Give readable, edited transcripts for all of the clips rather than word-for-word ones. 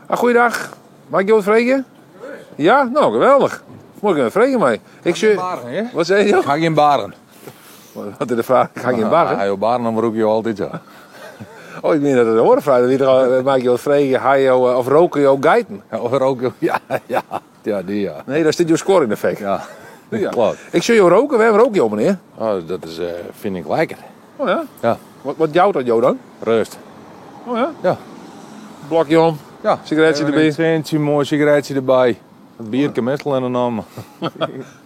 Ah, goeiedag. Mei ik jo wat freegje? Ja? No, geweldich. Moai ik even freegje mei. Ik sjoch... Bargen, hè? Wat sei jo? Ik ha gjin bargen. Wat is de fraach? Ik ha gjin bargen. Ha jo bargen, dan rûke jo altyd sa. Oh, ik mien dat it in oare fraach. Dat wie toch, mei ik jo wat freegje, ha jo, of roke jo geiten? Of roke jo, ja, ja, ja, dy ja. Nee, dan stiet jo skuor yn de fek. Ja, Ja. kloppet. Ik sjoch jo roken, wêrom roke jo, menear? Oh, dat is, fyn ik lekker. Oh ja? Ja. Wat, wat jout dat jo dan? Rêst. Oh ja? Ja. Blokje om, Ja. sigaretsje Even derby. in sintsje, moai sigaretsje derby. It bierke meastal en dan.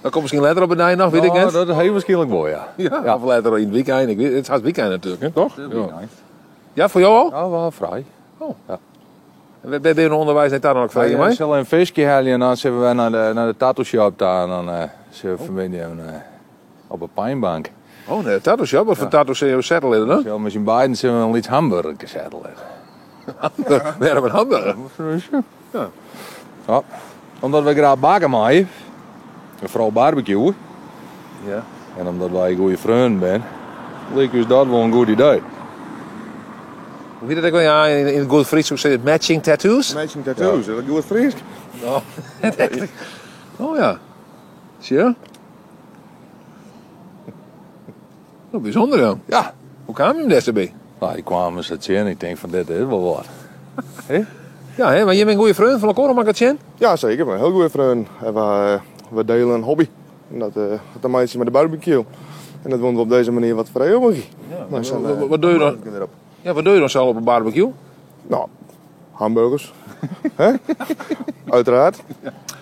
Dat komt miskien letter op de dei noch, wit ik net. Dat hiel wierskynlik wol, ja. Ja, of letter yn it wykein. Ik wit, it is hast wykein natuerlik, hè, toch? It is wykein. Ja, foar jo al? Ja, we frij. Oh. Ja. En wêr binne jo ûnderweis nei ta dan, as ik freegje mei? We sille in fiskje helje en dan sille we wer nei de, nei de tattoo shop ta en dan uh, sille we fanmiddei even uh, op 'e pynbank. Oh, nei de tattoo shop? Wat foar tattoo sille jo sette litte dan? Sille we mei syn beiden sille we in lyts hamburgerke sette litte. Wêrom in hamburger? Ja. Ja. Omdat wy graach bakke meie. En foaral barbecue. Ja. En omdat wy goede freonen binne, like ús dat wol in goed idee. Hoe wie dat ek wer? Ja, yn it goed Frysk soe ik sizze matching tattoos. Matching tattoos, is dat goed Frysk? No, net echt. Oh ja. Sjoch. No, bysûnder ja. Ja. Hoe kaam jim dêr sa by? No, ik kwam se tsjin, ik tink fan dit is wol wat. Hè? Ja, hè, want jim binne goede freonen fan elkoar, mei ik it sjen? Ja, seker. We hiel goede freonen. En we delen in hobby. En dat hat te meitsjen mei de barbecue. En dat woene we op dizze manier wat fereeuwigje. Ja, wat doe je dan? Ja, wat doe je dan sels op in barbecue? No, hamburgers. Hè? Uiteraard.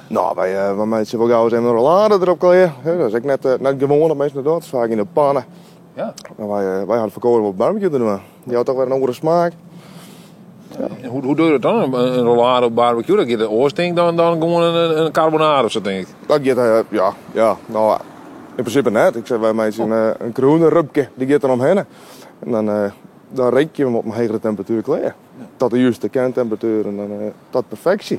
No, wy, wy meitsje wol gau ris even in rollade derop klear. Dat is ek net, net gewoan dat minsken dat dogge. It is faak yn de panne. Ja. Mar wy, wy hawwe derfoar keazen om op barbecue te dwaan. Dy jout toch wer in oare smaak. Ja. En hoe, hoe doe je dat dan? In rollade op barbecue, dat giet oars tink dan, dan gewoan in, in carbonade of sa tink ik. Dat giet, ja, ja, no, yn prinsipe net. Ik sei, wy meitsje in, oh. in krûderubke, dy giet der omhinne. En dan, dan reekje we him op in hegere temperatuer klear. Tot de juiste kerntemperatuer en dan tot perfeksje.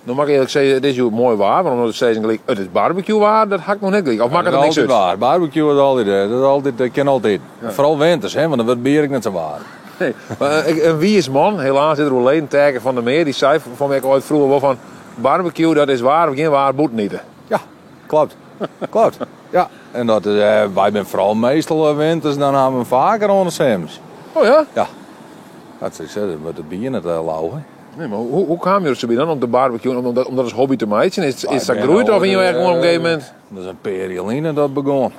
No moat ik earlik sizze, it is hjoed moai waar, want om no te sizzen gelyk it is barbecue waar, dat ha ik noch net gelyk. Of makket it niks út? Waar. Barbecue is altyd, dat is altyd, dat kin altyd. Foaral winters, hè, want dan wurdt it bier ek net sa waarm. Nee, mar in wiis man, helaas is er oerleden, Taeke van der Meer, dy sei fan my ek oait froeger wol fan barbecue dat is waar of gjin waar bûten ite. Ja, kloppet. Kloppet. Ja, en dat is, wy binne foaral meastal winters, dan ha we him faker oan de simmers. Oh ja? Ja. Dat is, dat wurdt it bier net lau, hè. Nee, mar hoe, hoe kaam jo der sa by dan om te barbecuen, om dat, om dat as hobby te meitsjen? Is, is dat groeid of yn jo echt gewoan op in gegeven momint? Dat is in pear jier lyn dat begûn.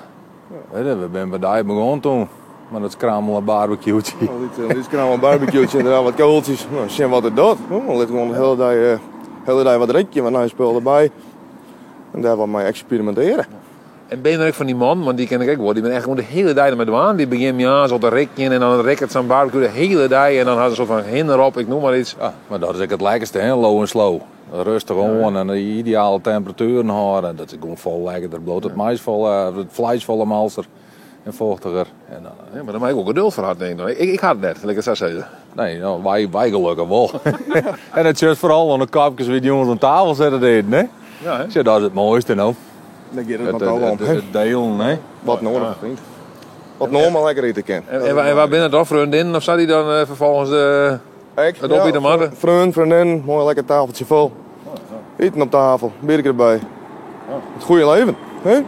Weet je, we binne by dy begûn toen. Mei dat skrammele barbecue'tje. Lyts skrammele barbecue'tje, inderdaad wat koaltsjes. No, sjen wat it docht. No, lit gewoan de hiele dei, hiele dei wat reekje, wat nij spul derby. En dêr wat mei eksperimintearje. En binne der ek fan dy mannen, want dy ken ik ek wol, dy binne echt gewoan de hiele dei dermei dwaande. Dy begjinne moarns al te rikjen en dan rikket sa'n barbecue de hiele dei en dan ha se in soart fan hin derop, ik noem mar iets. Ja, mar dat is ek it lekkerste, hè? Low en slow. Rêstich oan en de ideale temperatueren hâlde. Dat is gewoan folle lekkerder. Bliuwt it mais folle, it fleis folle malser en fochtiger. En dan, Ja, mar dêr moat ek wol geduld foar ha, tink ik. Ik, ik ha it net, lit ik it sa sizze. Nee, no, wy, wy gelokkich wol. en it sjochst foaral oan de kopkes dy't jûns oan tafel sitte te iten, hè? Ja, hè? Sjoch, dat is it moaiste, no. Dêr giet it noch al om. It delen, hè? Wat nedich fynt. Wat no mar lekker ite kin. En, en wa binne it dan? Freondinnen of sa dy't dan uh, ferfolgens de, Ek, it opite moatte? Freon, freondin, moai lekker tafeltsje fol. Iten op tafel, bierke derby. It goede leven, hè?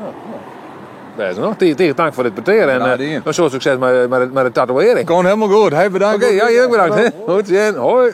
Bêst noch. Tige tank foar dit petear en uh, in soad sukses mei, mei, mei de tatoeëring. Komt helemaal goed. Hey, bedankt. Oké, okay, ja, jong bedankt. Hè. Goed sjen. Hoi.